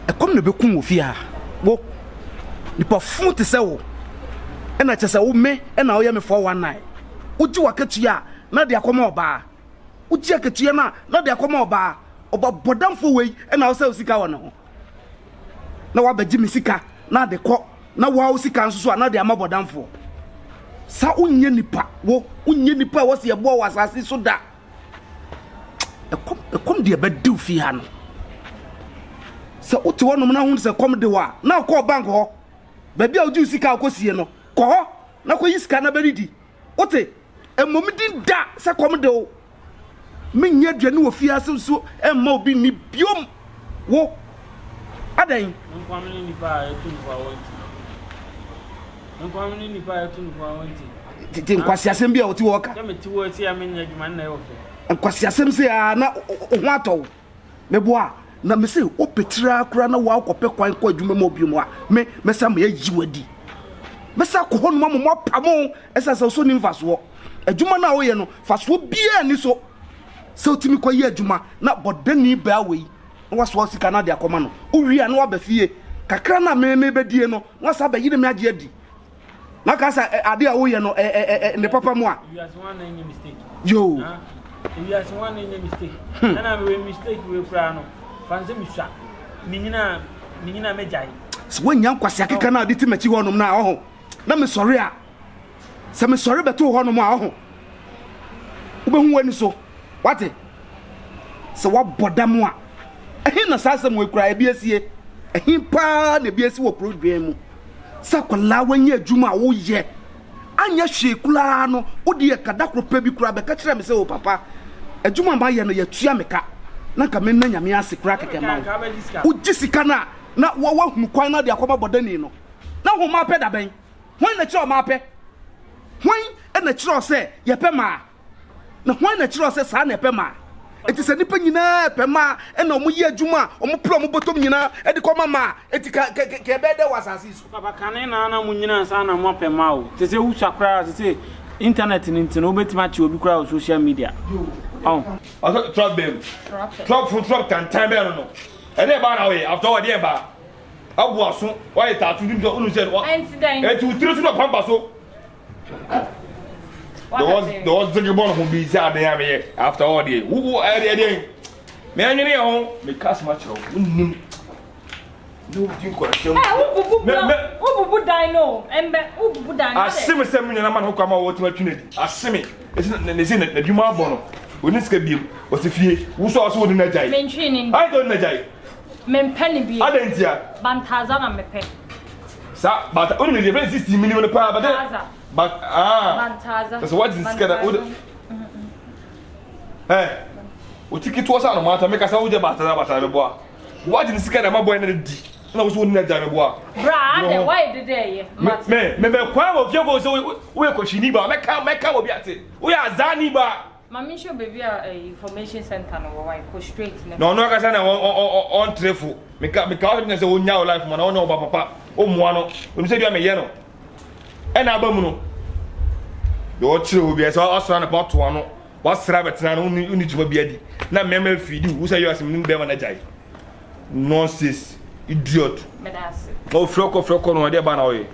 Ɛkɔm na ɛbɛkum wɔ fie ha. Wo, nipa funu te sɛ wo, ɛna kyɛ sɛ wo me ɛna woyɛ me 419. Wogye w'akatua a, na de akɔma ɔbaa. Wogye akatua no a, na de akɔma ɔbaa. Ɔba bɔdamfoɔ wei ɛna wosɛ wo sika wɔ ne ho. Na wabɛgye me sika na de kɔ, na woa wo sika nso so a, na de ama bɔdamfoɔ. Sa wonyɛ nipa, wo, wonyɛ nipa a wɔsi ɛboa wɔ asase so da. Ɛkɔm, ɛkɔm deɛ ɛbɛde wo fie ha no. Sɛ wote hɔnom na wohu sɛ kɔm de wo a, na wokɔɔ bank hɔ. Baabi a wogye wo sika a wokɔsie no, kɔ hɔ na kɔyi sika na bɛdidi. Wote? Mmom din da sɛ kɔm de wo. Menyɛ aduane wɔ fie ase nso mma obi nni biom. Wo, adɛn? Nkwa ne nipa a yɛtu no fo a wɔnti. Nkwa ne nipa a yɛtu no fo a wɔnti. Tete nkwaseasɛm bi a wɔte hɔ ka. Sɛ mete hɔ esi a menyɛ adwuma no na ɛwɔ fɛ. Nkwaseasɛm sɛ a na wo ho atɔ wo. Meboa na me se wopɛ tiri ara koraa na woakɔpɛ kwan kɔ adwuma mu bio mu a, me mɛsa ma yɛayi wo adi. Mɛsa akɔ hɔnom ama moapamo wo ɛsiane sɛ wo so nni mfasoɔ. Adwuma no a woyɛ no, fasoɔ biara nni so. Sɛ wotumi kɔyɛ adwuma na bɔdani baa wei na wasoa wo sika no ade akɔma no, wowie a na woaba fie. Kakra no a me mebɛdie no, na wasa abɛyere me agye adi. Na ka sɛ ade a woyɛ no ne papa mu a. Ewiase ho anan nyɛ mistake. Yoo. Ewiase ho anan nyɛ mistake. Ɛna hmm. me mistake we kura no. Fa nsɛ misua. Menyina menyina megyae. Sɛ woanya nkwasi akeka na ade ti m'akyi hɔnom na ɔho. Na mesɔre a sɛ mesɔre bɛto hɔnom a ɔho. Wobɛhu w'ani so. Wate? Sɛ woabɔ dam a ɛhe na saa asɛm wei koraa ebi asie? Ɛhe paa na ebi asi wɔ kuro dwen mu? Sɛ akwadaa wanya adwuma a woyɛ anyɛ hwee koraa no, wo deɛ ka da koro pɛ bi koraa bɛka kyerɛ me sɛ o papa, adwuma a mayɛ no yɛatua me ka, na nka menna Nyame ase koraa kɛkɛ ma wo. Wogye sika no a, na woahunu kwan no de akɔma bɔdani no. Na ho mmaa pɛ da bɛn? Hwan na kyerɛ ɔmaa pɛ? Hwan na kyerɛ sɛ yɛpɛ maa? Na hwan na ɛkyerɛ sɛ saa na ɛpɛ maa? Enti sɛ nnipa nyinaa pɛ maa ɛna wɔn yɛ adwuma a wɔn pere wɔn bɔtɔm nyinaa de kɔma maa, enti ka ka ka ɛbɛyɛ dɛ wɔ asase yi so. Papa kane na na mo nyina ansa na mo apɛ maa o te sɛ wosua koraa te sɛ internet no nti no wobɛtumi akye obi koraa wɔ social media ɔn. Ɔsɛ trɔp bɛn mu trɔp fo trɔp tantan bɛn no no ɛdeɛ baa na ɔyɛ after all ɛdeɛ baa abo aso wayɛ tattoo nim sɛ ɔnu sɛ ɛnti wo tiri so na pampa so. The was the bɔ no ho bi sɛ adan a meyɛ after all deɛ wo wo ɛdeɛ ɛdeɛ mɛ anwene yɛ ho mɛ ka asɛm akyerɛ wo wonim ne wo di nkɔrɔsɛm. Ɛ wo bubu bla wo bubu dan no ɛmbɛ wo bubu dan no. Aseme sɛ me nyina ma ne ho kwa ma wɔtumi atwi n'adi aseme ɛsi na ne sɛ n'adwuma abɔ no wɔni sika biem wɔte fie wo so a wɔsɛ wɔde n'agyae. Mentwi ne ndi. Ayɛ sɛ wɔde n'agyae. Mempɛ ne biem. Adɛn ntia? Bantaza na mepɛ. Sa bata wonim deɛ yɛfrɛ no sisi minim no paa bata bat ah Bantaza. sɛ wagye sika na wode ɛ oti ketewa sɛ anomaa ta meka sɛ wogye bataza bataza meboa wagye ne sika na ma bɔyɛ na di na wo so wonni agya meboa Bra adɛ wayɛ dede ɛyɛ mate. Me me me kwan wɔ fie kɔ sɛ woyɛ kɔhwini ba mɛka mɛka wɔ bi ate woyɛ azani ba. Ma me nhyɛ baabi a eh, information center no wɔ why kɔ straight ne. Na ɔno akasa na ɔntere fo meka meka ɔsɛ sɛ ɔnya wo life ma na ɔnyɛ ɔba papa ɔmmoa no ɔnim sɛ bia meyɛ no ɛna aba mu no deɛ ɔkyerɛ hɔ bia sɛ ɔsra no pa ɔtoa no wasra bɛtena no wonni dwuma bi adi na mmarima afidi wo sɛ yɛ asɛm no bɛrima no agyae Nonsense idiot. Na ofiri ɔkɔ firi ɔkɔ no ɛdeɛ ba na ɔyɛ.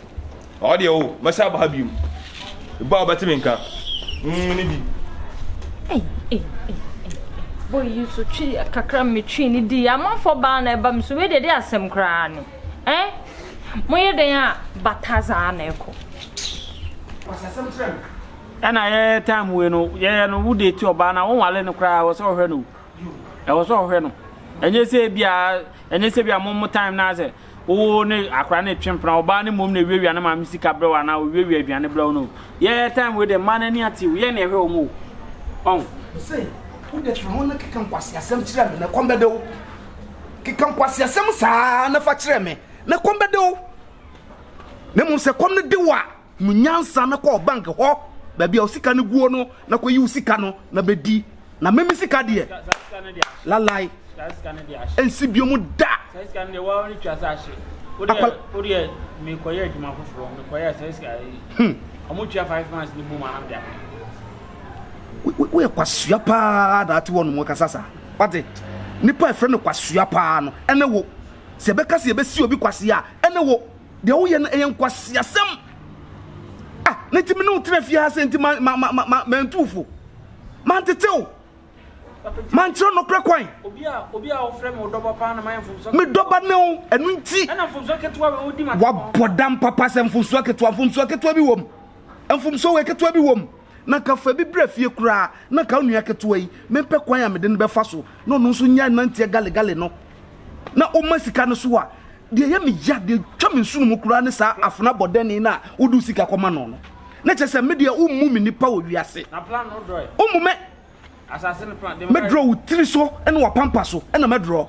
Ɔdeɛ o mɛsɛ aba ha bio. Eba a ɔbɛte me nka. Mm ne bi. Ei ei ei ei. Boy yi nso twi kakra metwi ne di amanfoɔ baa na ɛba me so wei deɛ de asɛm koraa ne. Eh moyɛ dɛn a batazaa na ɛkɔ. Kwasi asɛm kyerɛ me. Ɛna yɛyɛ time wei no yɛyɛ no wo date ɔbaa na wonwale no koraa wɔ sɛ ɔhwɛ no Ɛwɔ sɛ ɔhwɛ no. Ɛnyɛ sɛ ebia ɛnyɛ sɛ ebia mo mo time na sɛ wo ne akora no retwe mpena ɔbaa no mmom na ewiawia ne maame sika brɛ wo anaa owiawia aduane brɛ wo no. Yɛ time wei deɛ mmaa no ani ate o yɛn na ɛhwɛ wɔn o. Ɔn. Sɛ wo de tena ho na keka nkwaseasɛm kyerɛ me na ɛkɔm bɛde wo. Keka nkwaseasɛm saa na fa kyerɛ me na ɛkɔm bɛde wo. Na mmom sɛ ɛkɔm no de wo a, Hunu nyansa na kɔ bank hɔ baabi a wo sika no guo no na kɔyi wo sika no na bɛdi. Na me me sika deɛ, lalai, ɛnsi bio mu da. Akwa. Hmm. Woyɛ kwasua paa na ate hɔ nom kasa saa. Wate? Nipa a ɛfrɛ no kwasua paa no, ɛne wo. Sɛ yɛbɛka sɛ yɛbɛsi obi kwasea a, ɛne wo. Deɛ woyɛ no, ɛyɛ nkwaseasɛm. Ah, na nti me ne wo tena fie ha sɛ nti ma, ma, ma, ma, mantu wo fo. Mantete wo. Mankyerɛ nokorɛ kwan. Me dɔba ne wo, ɛno nti. Wabɔ dam papa sɛ mfomsoɔ ketewa, mfomsoɔ ketewa bi wom. Mfomsoɔ wei ketewa bi wom. Na nka fa bi bra fie koraa, na nka wo nua ketewa yi, mempɛ kwan a mede no bɛfa so, na ɔno nso nya nanteɛ galegale no. Na ɔma sika no so a, deɛ ɛyɛ me ya, deɛ ɛtwa me nsono mu koraa ne saa afena bɔdɛni no a wode wo sika kɔma no no. Na kyerɛ sɛ me deɛ wommu me nipa wɔ wiase. Wommu me. Mɛdrɔ wo tiri so ne w'apampa so na mɛdrɔ.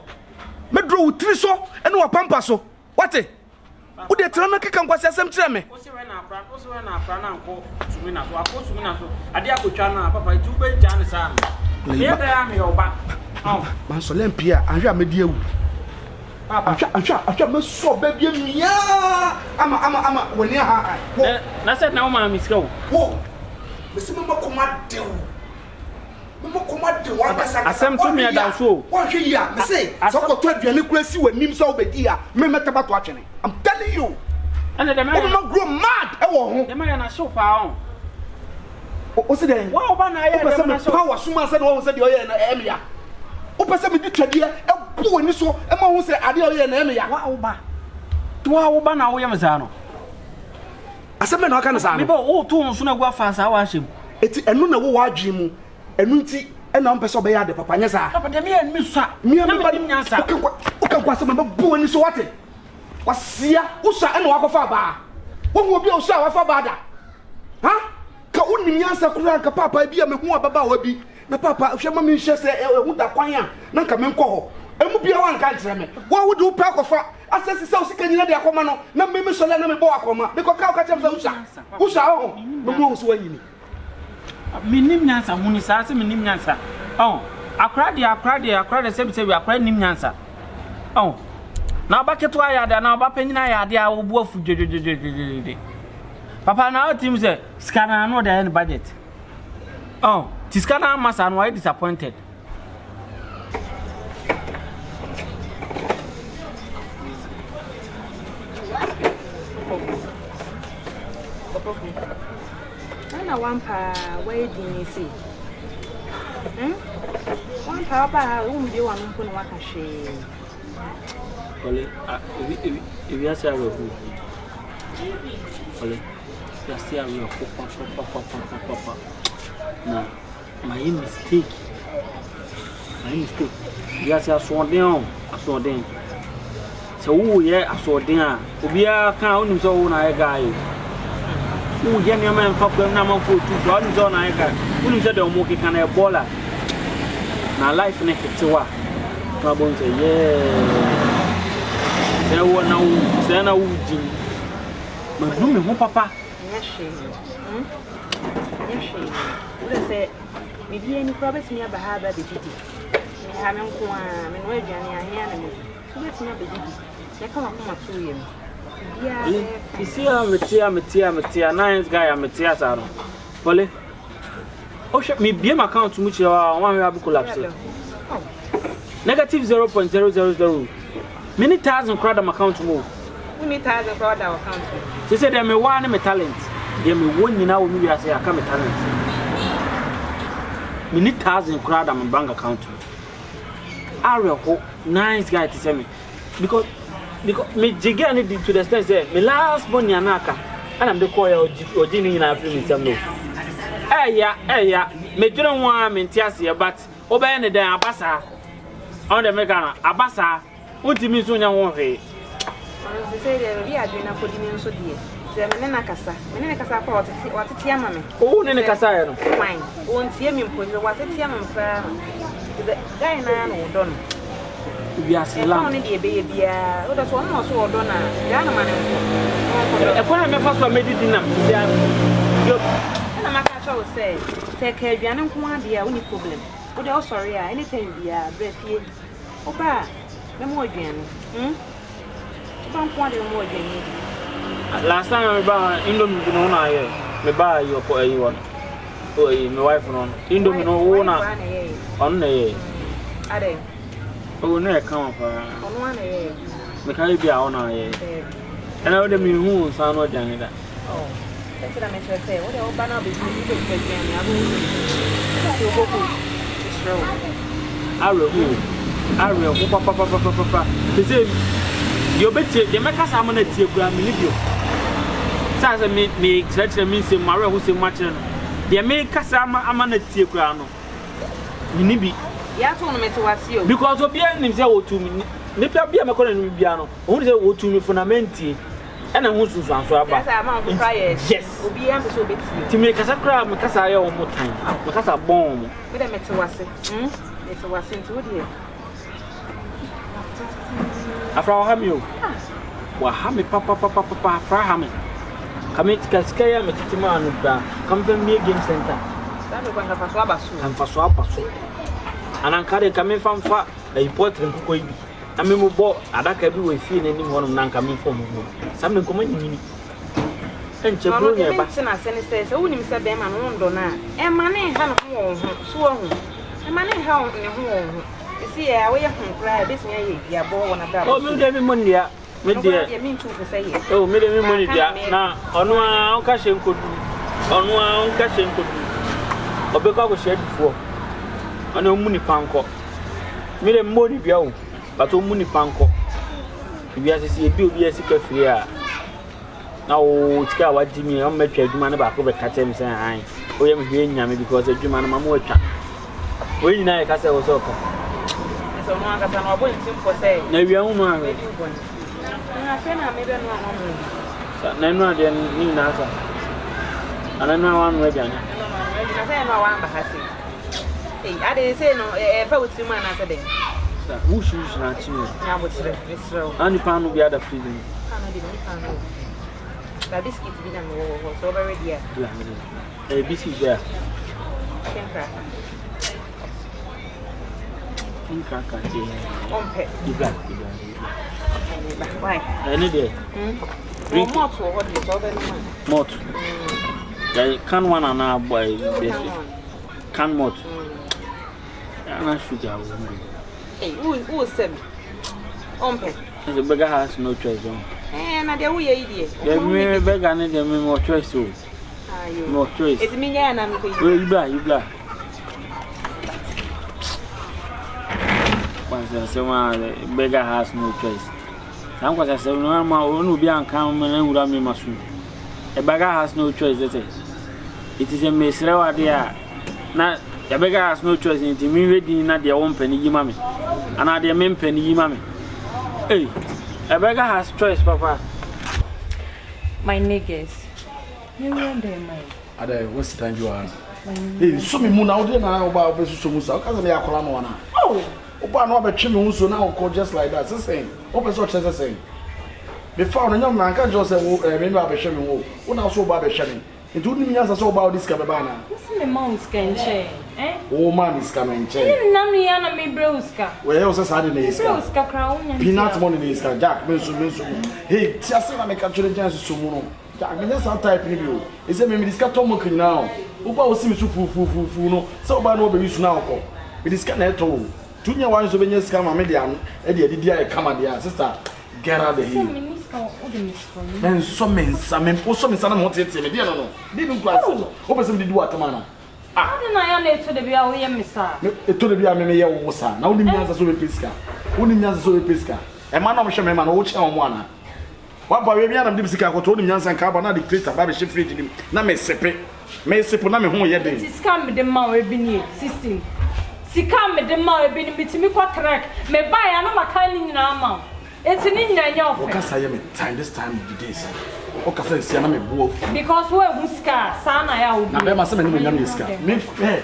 Mɛdrɔ wo tiri so ne w'apampa so. Wate? Wo deɛ tena na keka nkwaseasɛm kyerɛ me. Wose wɛ na akora wose wɛ na akora na ankɔ sumina so akɔ sumina so adeɛ akotwa no a papa nti wobɛgyaa ne saa no meyɛ dɛ a meyɛ ɔba ɔn. Mansɔle ampie a anhwɛ a mɛdi awu. Anhwɛ anhwɛ anhwɛ a mɛsɔ ɔbaa bi amia ama ama ama w'ani ahahan. Wo. Na sɛ na wo maa me sika o. Wo. Mese mema kɔm ade wo. Mema kɔm ade wo ankasa ankasa. Asɛm to me ɛda so o. Woanhwɛ yie a mese sɛ wokɔtɔ aduane koraa si w'anim sɛ wobɛdi a me mɛtɛm ato atwene. I'm telling you. Ɛna dɛm ayɛ. Wobɛma grow mad ɛwɔ ho. Dɛm ayɛ na hyew paa ɔn. O si dɛn? Wa ɔba na ayɛ Wopɛ sɛ dɛm na hyew. mepa w'asom ansa na woahu sɛ deɛ ɔyɛɛ no ɛyɛ me ya? Wopɛ sɛ mede twadeɛ ɛbɔ w'ani so ma wohu sɛ adeɛ a ɔyɛɛ no ɛyɛ me ya? Wa ɔba. Wa ɔba na woyɛ me saa no. Asɛm bɛn na waka no saa no? Mebɔ wo to wo nsono agu afa saa w'ahyɛ mu. Eti ɛno na ɛwɔ w'adwene mu, ɛno nti ɛna wompɛ sɛ ɔbɛyɛ ade papa, nyɛ saa? Papa deɛ meyɛ no mesua, Mia na me ba menim nyansa. Woka nkwa woka nkwasɛm a mɛbɔ w'ani so wate? Kwasia, wosua ɛna wakɔfa abaa. Wohu obi a osua a wafa abaa da? Ha? Ka wonim nyansa koraa nka paapa ebi a mehu ababaawa bi na paapa hwɛ ma menhwɛ sɛ ɛho da kwan a na nka menkɔ hɔ. Emu biara wanka nkyerɛ me. Wo a wode wo pɛ akɔfa asɛ sɛ wo sika nyina de akɔma no na me mesɔre a na mebɔ w'akɔma. Mekɔka woka kyerɛ me sɛ wosua. Wosua ɔho. Mɛmu ahu sɛ woanyini. Mennim nyansa, hu no saa sɛ mennim nyansa. Ɔho, akora deɛ, akora deɛ, akora deɛ, sɛbi sɛbi, akora nnim nyansa. Ɔho, na ɔba ketewa ayɛ adeɛ anaa ɔba panyin ayɛ adeɛ a ɔbu afu dwedwedwedwedwede. Papa na ɔtim sɛ sika no ano ɔde ayɛ ne budget. Ɔho, ti sika no ama saa no wayɛ disappointed. Ɛna wampa wayɛ din yi sei. Hmm? Wampa ɔba ha wombie wano mpo na waka hwee. Ɔle, ewi ewi ewiase awerɛhoɔ. Ɔle, wiase awerɛho papapapapapa. Na mayɛ mistake. Mayɛ mistake. Wiase asoɔden o, asoɔden. Sɛ woyɛ asoɔden a, obiara ka a wonim sɛ wo na ayɛ guy o. Woyɛ nneɛma a ɛmfa kwan mu na amanfoɔ tu so a, wonim sɛ wo na ayɛ guy. Wonim sɛ deɛ wɔkeka no ɛbɔɔla. Na life no hete wo a, na wabɛhu sɛ yɛɛ sɛ wɔ na wo sɛ na wogyim. Manu me ho papa. Nyɛ hwee. Hmm? Nyɛ hwee. Wodɛ sɛ biribiara ni koraa wobɛtumi aba ha aba abɛdidi. Me ha me nko ara, menoa aduane a, he ara na medi. So wobɛtumi abɛdidi na ɛka w'akoma to wo yam. Biribiara bɛyɛ fine. Sisi a mete a mete a mete a nice guy a mete a saa no. Pɔle. Wohwɛ mebie m'account mu kyerɛ wo a wɔn ahwɛ abɛ collapse. Negative 0.000. Mini thousand koraa da m'account mu o. Wonni thousand koraa da account mu. Sese deɛ mewɔ ara ne me talent. Deɛ mewɔ nyinaa wɔ me wiase aka me talent. Mini thousand koraa da me bank account mu. Awerɛho nice guy te sɛ me. Because because me gye girl no di to the extent sɛ me last money a na aka ɛna mede kɔɔ yɛ ɔgye ɔgye ne nyinaa firi me nsam no. Ɛya ɛya medwene ho ara mente aseɛ but wobɛyɛ ne dɛn aba saa. Ɔno deɛ meka no aba saa wontumi nso nyɛ ho hwee. Ɔno nso sɛ deɛ baabi a adwene no akɔdi no nso deɛ sɛ me ne no akasa me ne no kasa koraa ɔtete watete ama me. Wo ne no kasaeɛ no? Kwan ɔntie me mpo sɛ watete ama me koraa no sɛ guy no ara na ɔdɔ no. Wiase land. Ɛfa ne deɛ ɛbɛyɛ biara wodɔ so ɔno na ɔso ɔdɔ no a gyaa no ma no nkɔ na ɔnkɔdɔ no. Ɛkwan a mɛfa so a mɛdidi nam sisi a. Ɛna maka akyerɛ wo sɛ sɛ ɛka aduane nko ara deɛ a wonni problem. Wo deɛ wosɔre a anytime biara bra fie. Woba a mɛma wo aduane hmm Woba nko ara deɛ mɛma wo aduane adi. Last time a mebaa hɔ no indomie bi no wo na ayɛ. Mebaa ayi ɔkɔ ayi hɔ no. Oh ayi me wife no no. Indomie no wo na ɔno na ɛyɛɛ. Adɛn? Oh na ɛka wa paa. Ɔno ara na ɛyɛɛ. Meka yɛ bi a wo na ayɛ. Ɛna wo de me hu wo nsa ano aduane da. Oh, ɛnti na mekyerɛ sɛ wo de wo ba na wobɛdi wobɛdi aduane a wobɛhu sɛ wode wobɔkɔ mesrɛ wo. Awerɛho awerɛho papapapapa te sɛ deɛ ɔbɛtie deɛ mɛkasa ama no atie koraa mene bio sɛ sɛ me mekyerɛkyerɛ me nsɛm mu awerɛho sɛm mu akyerɛ no deɛ mekasa ama ama no atie koraa no Menni bi. Yɛato no mete wase o. Because obiara nim sɛ wɔtuu me nipa bi a mɛkɔ n'anim biara no ohun sɛ wɔtuu me fo na mantie ɛna ho nsunsuanso aba. Kyerɛ sɛ ama wo koraa yɛ yes. Obiara mpɛ sɛ obetie. Nti mekasa koraa me kasa ayɛ wɔn tan me kasa bɔn wɔn. Me dɛ mete wase hmm mete wase nti wo deɛ. Afra waha me o. Waha me papapapapa afra ha me. Ka me ka sika yi a metete maa no kura ka me fa mmie game center. Saa me kwa nka fa so aba so. Ka mfa so aba so. Ana nka de ka me fa mfa ayi pɔtre nkokɔ yi bi. Na me mo bɔ adaka bi wɔ efie n'anim hɔnom na nka me fa ɔmo mu. Saa me nkɔmɔ nyinyini. Ɛnkyɛ Ɔno buro deɛ na ɛba. mente n'ase ne sɛ, sɛ wonim sɛ bɛrima no wondɔ no a, ɛmma ne nha ne ho wɔ wo ho. So woahu? Ɛmma ne nha ne ho wɔ wo ho. Ɛsi yɛ a woyɛ ho koraa a, ɛbɛtumi ayɛ duabɔ wɔ n'abrabɔ Oh, so. me deɛ me mmɔ nnua. Me Ɛno koraa deɛ. deɛ mentu fo sɛ yɛ. Oh, me deɛ me mmɔ Baaka nnua. na meka. Na ɔno ara ɔnka hyɛ nkɔduru. Ɔno ara ɔnka hyɛ nkɔduru. Ɔbɛkɔ akɔhyia dufoɔ. Ɔno ɔmmu nipa nkɔ. Me deɛ mmɔ ne dua o, but ɔmmu nipa nkɔ. Ewiase sɛ yɛdi obi sika firi a, na wo sika a wagye mi ɔmo atwa adwuma no baako bɛka kyerɛ me sɛ an woyɛ me hwee nya me because adwuma no ma mo atwa wei nyinaa yɛ kasa ɛwɔ sɛ ɔka sɛ ɔno ankasa no ɔbɔ ne ti mpɔ sɛ na awia ho mu ahwɛ na ɛno adeɛ no ne nyinaa sa ana ɛno a wanoa aduane na sɛ ɛno a wamba ha sei Ei, ade sei no ɛfa wo tirim anaasɛ dɛn wosusu na akyi o nya aboterɛ mesrɛ wo na nipa ano bi ada fridge mu Paano de mini paano wɔ fie. Ba biscuit bi na mewɔ wɔ hɔ sɛ wobɛwe deɛ a. Bla mede. Ɛyɛ biscuit bɛ a. Kenkraka. Kenkraka deɛ. Ɔmpɛ. Ibra ibra ibra. Ɛne ba why? Ɛne deɛ. Hmm. Wɔ malt wɔ hɔ deɛ sɛ wobɛnom a. Malt. Ɛyɛ can one anaa bɔ ɛyɛ Can one. Can malt. Ana sugar wɔ mu. Ei, wo wo sɛm. Ɔmpɛ. Ɛsɛ beggar has no choice o. Ɛɛ na deɛ woyɛ yi deɛ. Deɛ me beggar ne deɛ me wɔ choice o. Ayo. Me wɔ choice. Eti me nyɛ anam kɔ yi. Wei yibla yibla. Kwasi asɛm a beggar has no choice. Saa nkwasi asɛm no ama ɔne obi anka me na nwura me ma so. A beggar has no choice sɛ. Eti sɛ mesrɛ wo adeɛ a na yɛbɛka has no choice nti menhwɛ din na deɛ wompɛ no yi ma me anaa deɛ mempɛ no yi ma me ei ɛbɛka has choice papa. My niggas. Yɛnyɛ dɛn ma yi. Adɛ wasi dan bi wɔ ha no. Ee so me mu na wode na woba wobɛsosɔ mu sa woka sɛ meyɛ akwadaa ma wana. Oh! Woba na wabɛtwe me ho nsuo na wokɔ just like that sɛ sɛn wopɛ sɛ ɔkyerɛ sɛ sɛn mefa wo no nyɛ na nka nkyerɛ wo sɛ wo ɛɛ me ba abɛhwɛ me ho o wo na wo so woba abɛhwɛ me Nti wonim nyansa sɛ ɔbaa wode sika bɛba anaa? Mese me ma wo sika nkyɛɛ eh. Wo maa me sika no nkyɛɛ. Ɛnyɛ nnam yi ara na me brɛ wo sika. Wɔyɛ wo sɛ saa de na ɛyɛ sika. Me brɛ wo sika koraa wo nya ntua. Peanut money na ɛyɛ sika Jack me nso me nso mu. Hey ti ase na meka kyerɛ gyina soso mu no. Jack me nyɛ saa type no bi o. Ɛsɛ me mede sika tɔ milk nyinaa o. Wo ba wo si me so fuufuufuufuu no sɛ ɔbaa na wabɛyi su na wokɔ. Mede sika na ɛtɔ o. Tu nyɛ w'adwene sɛ wobɛnya sika ma me de ano de adidi ayɛ kama deɛ a sister get out the here. Mensɔ me nsa me wosɔ me nsa na me ho teetee me deɛ no no deɛ no nkura sɛ no wopɛ sɛ mede di w'atam ana ah. Ade na ya na ɛtɔ da bi a woyɛ me saa. Ɛtɔ da bi a me meyɛ wo saa na wonim nyansa sɛ wobɛpɛ sika wonim nyansa sɛ wobɛpɛ sika ɛma na ɔmhwɛ mmarima no wokyɛn wɔn ana. Waba wei me ara na mede me sika akɔtɔ wonim nyansa nka aba na de crate aba abɛhyɛ fridge no mu na mesepe mesepo na me ho yɛ den. Nti sika a mede ma wo ebi nie 16 sika a mede ma wo ebi ni metumi kɔ trek mebaeɛ a na makan ne nyinaa ama wo nti ne nyinaa nyɛ ɔfɛ. Wo kasa yɛ me tan this time of the day sɛ wo kasa nsia na me bo afu. Because woahu sika a saa na yɛ a wo Na bɛrima sɛ m'animuonyam yɛ sika me eh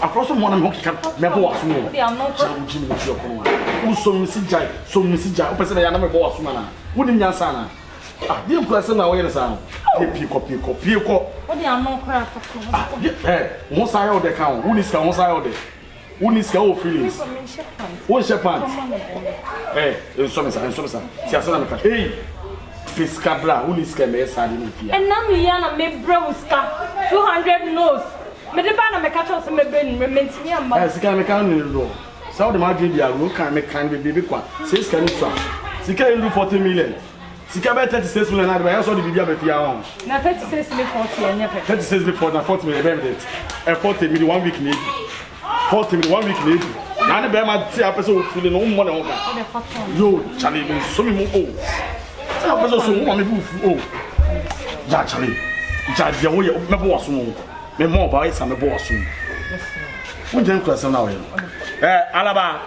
aforɔ so mmoa na me ho keka mɛbɔ w'asom o kyerɛ wo gyi me mɛtu ɛkono a wo sɔ me si gyae sɔ me si gyae wopɛ sɛ mɛyɛ a na mebɔ w'asom anaa. Wonim nyansa anaa? Ah, deɛ nkura sɛm na wɔyɛ no saa no. Pie pie kɔ pie kɔ pie kɔ. Wode ano koraa fa to ho. Ah, deɛ ɛ, wo ho saa yɛ wo dɛ ka ho. Wonni sika, wo ho saa yɛ wo dɛ. Wonni sika, wowɔ feelings. Wonhyɛ pant. Ɛ, nsɔ me sa, nsɔ me sa. Ti ase na meka. Hey, pɛ sika bra, wonni sika mɛyɛ saa de no mfie. Ɛnam yi a na mebrɛ wo sika 200 notes. Mede ba na meka kyerɛ wo sɛ mɛbrɛ nwummerɛ, mantumi amma. Ɛ, sika meka no ne dodoɔ. Sɛ wode m'adwene di agorɔ, wokan mekan bebrebe kwa. Sɛ sika no sua. Sika yɛ ndu 40 million. Sika bɛyɛ 36 million na de bɛyɛ sɛ ɔde biribi abɛfie ahɔ. Na 36 ne 40 ɛnyɛ pɛ. 36 ne 40 na 40 million ɛbɛyɛ mi dɛ. Ɛ 40 million one week na edi. 40 million one week na edi. Na ne bɛrima te apɛ sɛ ofili no mmɔ ne ho ka. Yo, chale me nso mi mu o. Sɛ apɛ sɛ so wo ma me bu fu o. Ya chale. Ya deɛ woyɛ mɛbɔ waso mu. Me mmɔ ɔbaa yɛ sa mɛbɔ waso mu. Wongyina nkura asɛm na ɔyɛ no. Ɛ alaba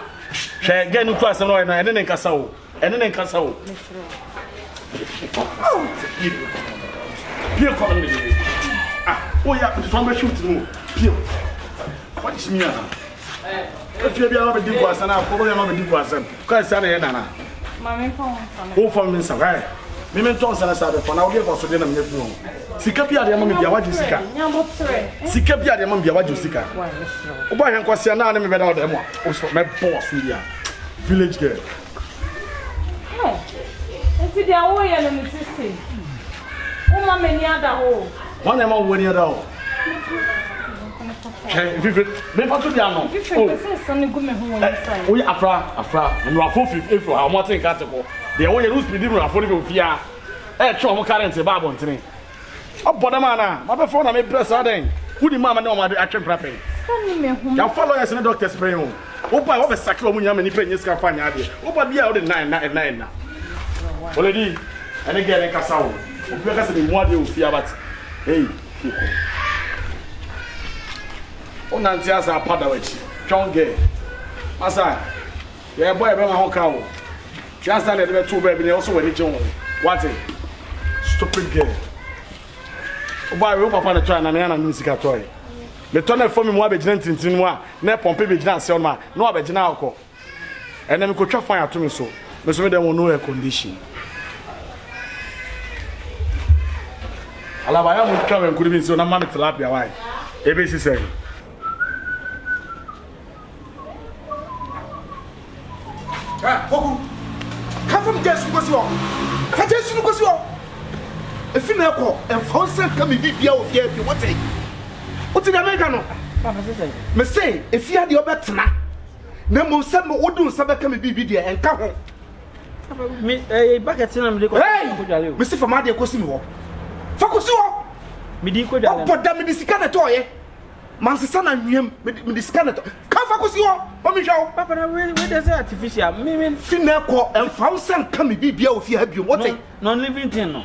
hwɛ gɛ no kura asɛm na ɔyɛ no ɛne ne nkasa o. Ɛne ne nkasa o. Pie kɔ ne de. Ah, oh ya, nti sɔn bɛ shoot no. Pie. What is me ana? Efie bi ara bɛ di ko asɛm na akɔbɔ yɛ ma bɛ di ko asɛm. Ka sɛ na yɛ nana. Maame fa wo nsa no. Wo fa me nsa hɛ. Me me ntɔ nsa na sa bɛ fa na wo de fa so de na me nya fi ho. Sika bi ade ama me bia wagye sika. Sika bi ade ama me bia wagye sika. Wo ba hɛn kwasia na ne me bɛda wo dɛm a. Wo so mɛbɔ waso yi a. Village girl. Hey, nti deɛ woyɛ no ne sisi. Woma m'ani ada hɔ o. Wɔn na ɛma wo ani ada hɔ. Hwɛ mfifiri mefa so di ano. Mfifiri pɛ sɛ sane gu me ho wɔ ne sa. Woyɛ afra afra nnurafo firi efiri ha wɔn ate nka ate kɔ. Deɛ woyɛ no speedi nnurafo no bi ofie a ɛretwe wɔn current ba abɔntene. Ɔbɔ dam ana? Mabɛfrɛ wo na mebrɛ saa dɛn? Wodi maa me ne wɔn atwe mpena pɛn. Yɛafa lawyers ne doctors pɛn o. Woba a wɔbɛsakra wɔn nyinaa ma nnipa nyɛ sika fa nyɛ adeɛ. Woba bi a wode nna ɛnna ɛnna ɛnna. Oledi, ɛne girl nkasa o. Obi bɛka sɛ memu adeɛ wɔ fie but hey, fie kɔ. Wonante asa apa da w'akyi. Twɔn girl. Masa, yɛbɔ yɛbɛma ho ka o. Ti ansa na yɛde bɛto wo baabi na ɛwɔ sɛ w'ani gye ho. Wate? Stupid girl. Wobaa wo papa na tɔe na me ana me sika tɔe. Metɔ na ɛfɔ me mu abɛgyina ntintin mu a na ɛpɔmpe bɛgyina aseɛ no a na wabɛgyina akɔ. Ɛnɛ mekɔtwa fan ato me so. Me so me dɛm wɔ no air condition. Alaba ya mo twa wɛnkuru bi nso na ma me tilapia wae. Ebesi sɛn? Koku, ka fam gya su kɔsi hɔ. Fa gya su no kɔsi hɔ. Efi na ɛkɔ, ɛmfa wo nsa nka me bibia wɔ fie bi, wote? Wote deɛ meka no? Mese, efie adeɛ wobɛtena, na mmom sɛ wode wo nsa bɛka me biribi deɛ, ɛnka ho. Me, eh, bucket na mede kɔ dwale o. Mese fa m'adeɛ kɔsi me hɔ. Fa kɔsi hɔ. Mede kɔ dwale. Ɔbɔ da mede sika na ɛtɔɔyɛ. Mansesa na nwiam mede sika na ɛtɔ ka fa kɔsi hɔ ma mehwɛ wo. Papa na wei wei de sɛ artificial me me. Fi na ɛkɔ ɛmfa wo nsa nka me biribia wɔ fie ha biom wote. Non living thing no.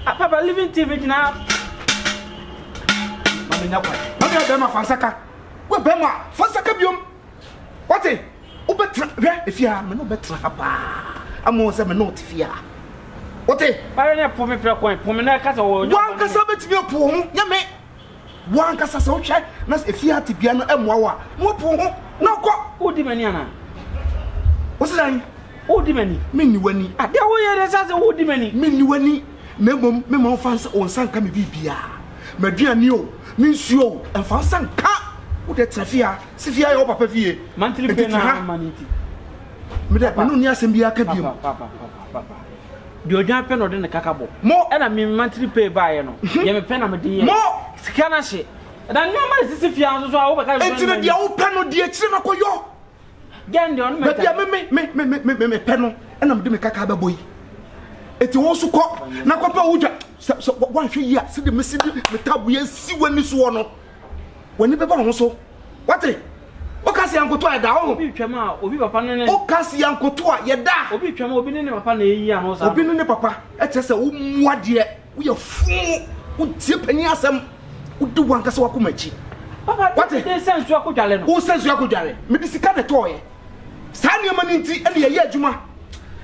Ah papa living thing bi gyina. Ma menya kwan. Ma me bɛrima fa nsa ka. Wo bɛrima fa nsa ka biom. Wote wobɛtena hwɛ efie ha me ne wobɛtena ha paa ama wɔn sɛ me ne wo te fie ha. Wote. Papa ne po me prɛ kwan po me na ɛka sɛ wɔ. Wankasa bɛtumi apo wo ho nyɛ me. Wo ankasa sɛ wohwɛ na efie ha tebea no mmoa wo a, na woapo wo ho na wokɔ. Wodi m'ani anaa? Wose dɛn? Wodi m'ani. Menni w'ani. Adeɛ a woyɛ deɛ sɛ sɛ wodi m'ani. Menni w'ani, na mmom memma womfa nsa wo nsa nka me biribiara. M'aduane o, me nsuo o, mfa wo nsa nka. Wo deɛ tena fie ha. Se fie ha yɛ wo papa fie. Monthly Enti pay tena na ha. ama no nti. Me deɛ, me ne wo nni asɛm biara ka biom. Papa, papa, papa, papa. Deɛ ɔdwan pɛ na ɔde ne kaka bɔ. Mo. Ɛna me mantiri pay baeɛ no. Mhm. Deɛ mepɛ na mede yɛ. Mo. Sika no ahye. Na nneɛma a esisi fie nso so a wobɛka. Enti no deɛ wopɛ no deɛ akyire no kɔyɔ. Gɛn deɛ ɔno mɛta. Baabi a me me me me me me mepɛ no ɛna mede me kaka bɛbɔ yi. Eti wo nso kɔ na kɔpɛ wo dwa sɛ sɛ woanhwɛ yie a sɛdeɛ mesi de me taboyɛ si w'ani soɔ no. W'ani bɛba wo ho so. Wate? Woka se yɛnkoto a yɛda, woho? Obi retwam a, obi papa ne ne. Woka se yɛnkoto a yɛda. Obi retwam a, obi ne ne papa na eyi ano saa. Obi ne ne papa. Ɛkyerɛ sɛ wommu adeɛ, woyɛ foo, wontie panin asɛm, wodi w'ankasa w'akoma akyi. Papa, Wate? de sɛ nsuo akɔdwale no. Wo sɛ nsuo akɔdwale. Mede sika na ɛtɔɔeɛ. Saa nneɛma no nti ɛna yɛyɛ adwuma.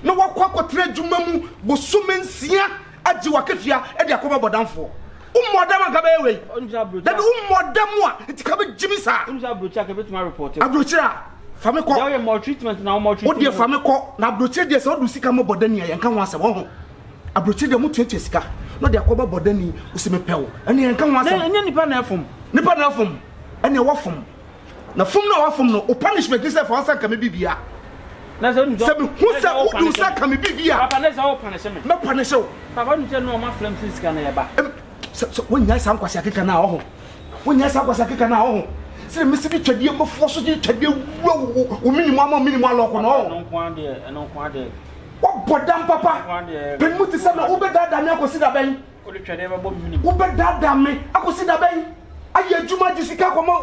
Na wakɔ akɔtena adwuma mu bosome nsia. agye w'akatua de akɔma bɔdamfoɔ. Wommɔ dam anka bɛyɛ wei. Dabi wommɔ dam a nti ka bɛgye me saa. Aburokyire a fa me kɔ. Wo deɛ fa me kɔ na aburokyire deɛ sɛ wode sika ma bɔdani a yɛnka ho asɛm ɔho. Aburokyire deɛ motuatua sika na ɔde akɔma bɔdani wo sɛ mepɛ wo ɛne yɛnka ho asɛm. Ɛnyɛ nipa na ɛfom. Nipa na ɛfom ɛne wafom. Na fom no a wafom no, wo punishment ne sɛ fa wo nsa nka me biribiara. Sɛ mehu sɛ wode wo nsa ka me biribi a, mɛpanishe wo. Sɛ sɛ wonyae saa nkwasi akeka no a ɔho. Wonyae saa nkwasi akeka no a ɔho. Sɛ mesi de twɛdeɛ mɛfoɔ so de twɛdeɛ wura wo wo minimu ama minimu alɔko no ɔho. Woabɔ dam papa. Panin mu te sɛ me, wobɛdaadaa me akɔsi da bɛn? Wobɛdaadaa me akɔsi da bɛn? Ayɛ adwuma agye sika akɔma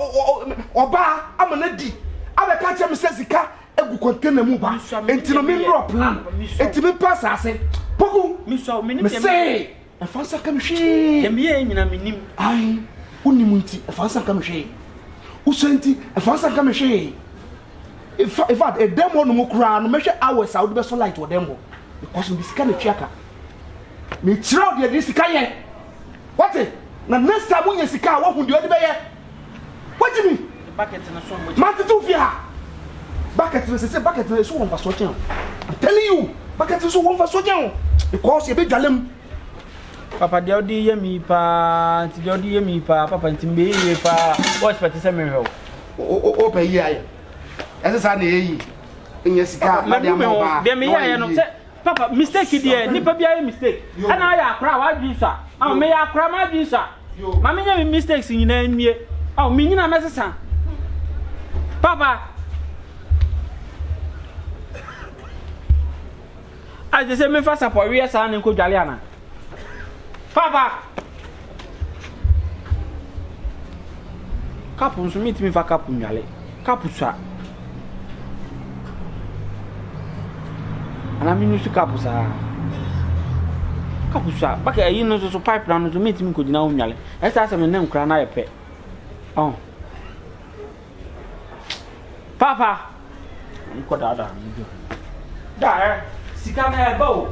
ɔbaa ama no adi abɛka akyerɛ me sɛ sika egu container mu ba. Enti no memmerɛ plan. Enti mempɛ asase. Poku, mese ɛfa nsa ka me hwee. Deɛ meyɛɛ nyina menim. Ae, wonim nti ɛfa nsa nka me hwee. Wosua nti ɛfa nsa nka me hwee. In fact, ɛdɛm hɔ nom koraa no mɛhwɛ hours a wode bɛsɔ light wɔ dɛm hɔ because mede sika na ɛtua ka. Mekyerɛ wo deɛ de sika yɛ. Wate? Na next time wonya sika a woahu deɛ wode bɛyɛ. Wagye mi? Mantete wo fie ha. Bucket no sese bucket no ɛso wɔ mfasoɔ kyɛn o. I'm telling you, bucket no so wɔ mfasoɔ kyɛn o. Because yɛbɛdwale mu. Papa deɛ wode yɛ me yi paa nti deɛ wode yɛ me yi paa papa nti mbɛyɛ yie paa wo expect sɛ menhwɛ wo. Wopɛ yie ayɛ ɛsɛ saa na ɛyɛ yie nyɛ sika na de ama ɔbaa deɛ meyɛ ayɛ no sɛ papa mistake deɛ nipa bi ayɛ mistake ɛna ayɛ akora a wadwi sa ɔn meyɛ akora ma adwi sa ma menyɛ me mistakes nyinaa nwie ɔn menyina mɛsesa papa Agye sɛ memfa sapɔ weɛ saa ne nkɔdwale ana? Papa! Kapo nso mentumi mfa kapo nnwale. Kapo sua. Anaa menyu so kapo saa. Kapo sua. Baka ayi no nso so pipe na no nso mentumi nkɔgyina ho nnwale. Ɛsɛ sɛ me ne nkora no ayɛ pɛ. Ɔn. Papa! Nkɔ daadaa me bi. Da ɛ, sika na ɛba o.